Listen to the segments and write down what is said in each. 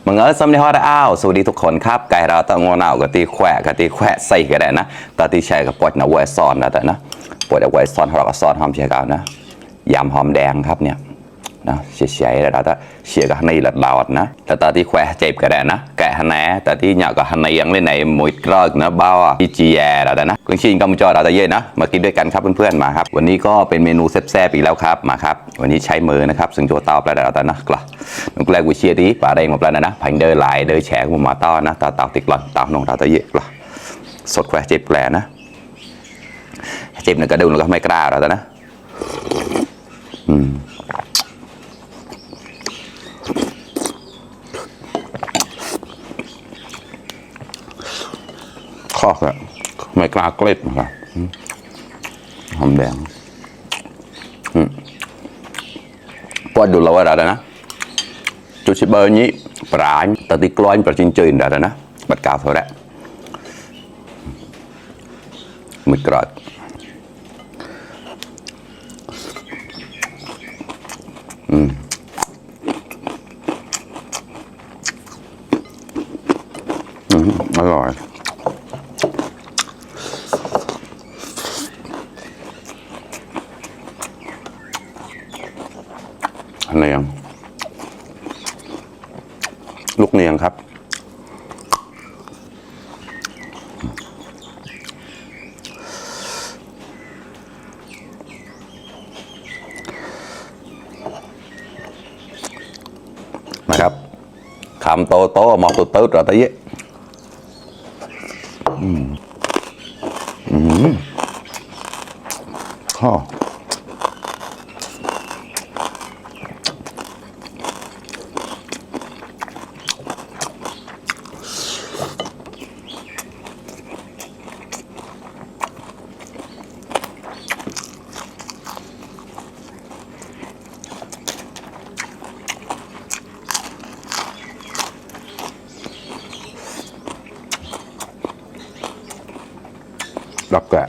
มึงสำเนียงฮอดอ้าวสวัสดีทุกคนครับไก่เราต้องงอหนาวกับตีแขวะใส่กันได้นะตอนที่แชร์กับปวดหน้าไวซอนนะแต่นะปวดไวซอนเราก็ซอนหอมเชียร์กันนะยำหอมแดงครับเนี่ยนะเฉียๆแล้วแต่เชียร์กับในหลัดลาวนะแต่ตอนที่แขวะเจ็บกันได้นะแกะฮันแหนแต่ที่เหยาะกับฮันในยังเล่นในมวยกรอกนะบ้าที่จีแย่แล้วแต่นะคุณชิงก็มาจอเราจะเย็นนะมากินด้วยกันครับเพื่อนๆมาครับวันนี้ก็เป็นเมนูแซ่บๆอีกแล้วครับมาครับวันนี้ใช้มือนะครับซึ่งโจตอบแล้วแต่นะกล่าวนุกแรกวิเชียร์ที่ป่าแดงมาแล้วนะพันเดอร์หลายเดอร์แฉกมาต้อนะตาติดหลังตานองตาตะเยะกล่าวสดแขวะเจ็บแกลนะเจ็บเนี่ยกระดูกเราก็ไม่กล้าแล้วแต่นะข้อแบบไม่กล้าเกล็ดนะครับหอมแดงปวดดูเราว่าอะไรนะจุดชิบเบอร์นี้ปลาแต่ตีกล้อยปลาจินจืดอะไรนะบัดกาวเท่าไรมือกรอดอร่อยเนียงลูกเนียงครับนะครับคำโตมองตุ๊ดเราตะเยะข้อรับแกะ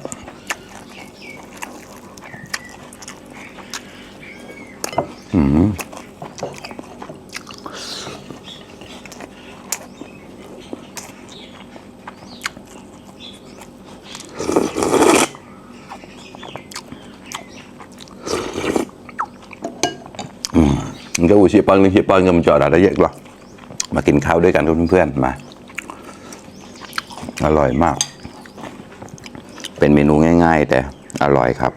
มันก็อุชิปังก็มันจอดอะไรเยอะกว่ามากินข้าวด้วยกันเพื่อนๆมาอร่อยมากเป็นเมนูง่ายๆแต่อร่อยครับ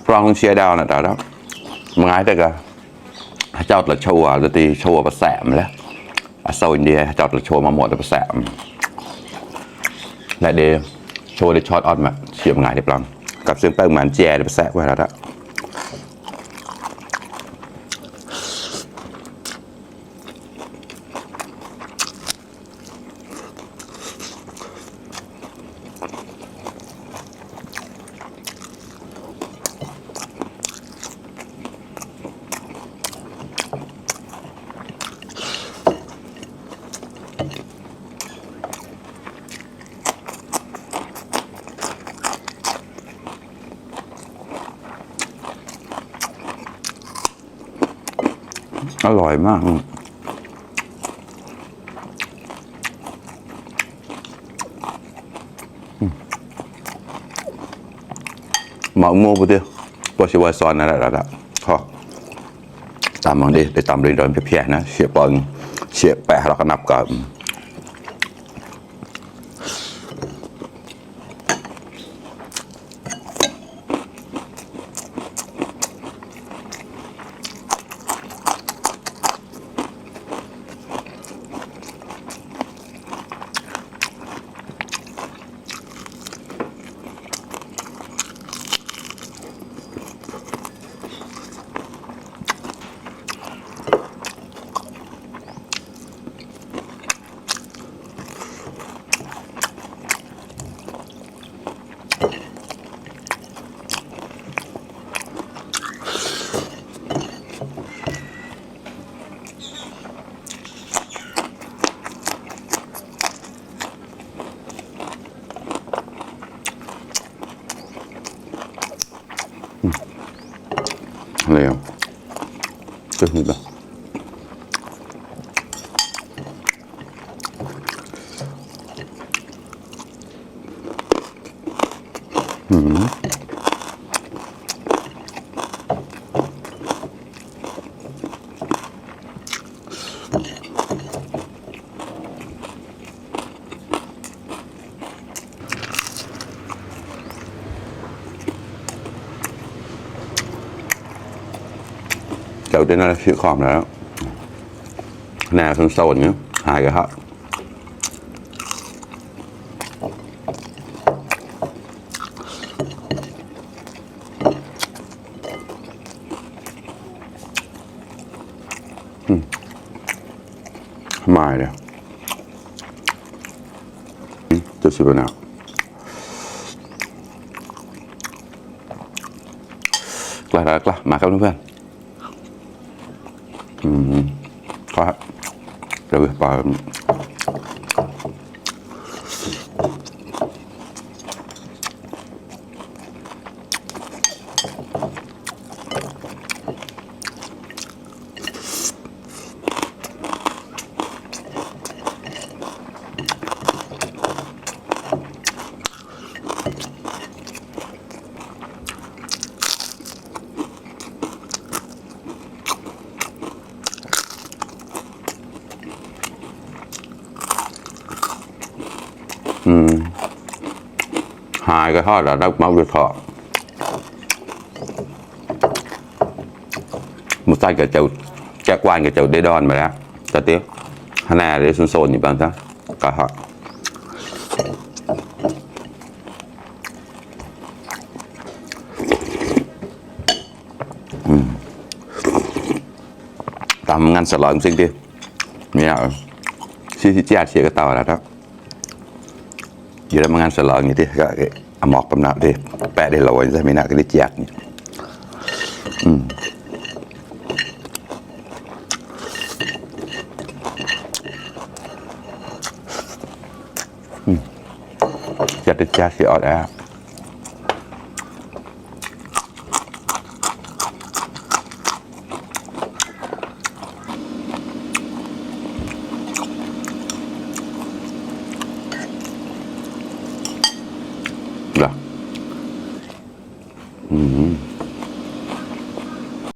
ฟรองเชียร์ดาวนะแต่แล้วมึงไงแต่ก็เจ้าตะโชว์จะตีโชว์ประแสมแล้วโซอินเดียเจ้าตะโชว์มาหมดประแสมและเดย์โชว์ได้ช็อตออดมาเชียร์ไงเรียบร้อยกับเส้นแป้งมันแจ่ประแสไว้แล้วละอร่อยมากหมาโม่ปุ๊บเดียวพอชิวาซอนนั่นแหละพอตามมังดีไปตามเรื่องเพี้ยนะเชี่ยปองเชี่ยแปะเราก็นับก่อน không cứ như vậy đầu tiên là chịu khỏm đó nè thân sồn nhá hai cái hot mài nè tôi sẽ vào nào là mà các bạn có rồi và hai cái hot là đắp máu được thọ một tay cái chậu chắc quan cái chậu để đòn mà đã ta tiếp hắn này để xôn xôn như bạn ta cả họ tầm ngăn sờ lợn xin đi nha xí chia cái tàu là đó giờ là ngăn sờ lợn như thế cái mọc tầm nào đi bẻ để lội ra mấy nào cái đi chẹt chặt đi chẹt thì ở đây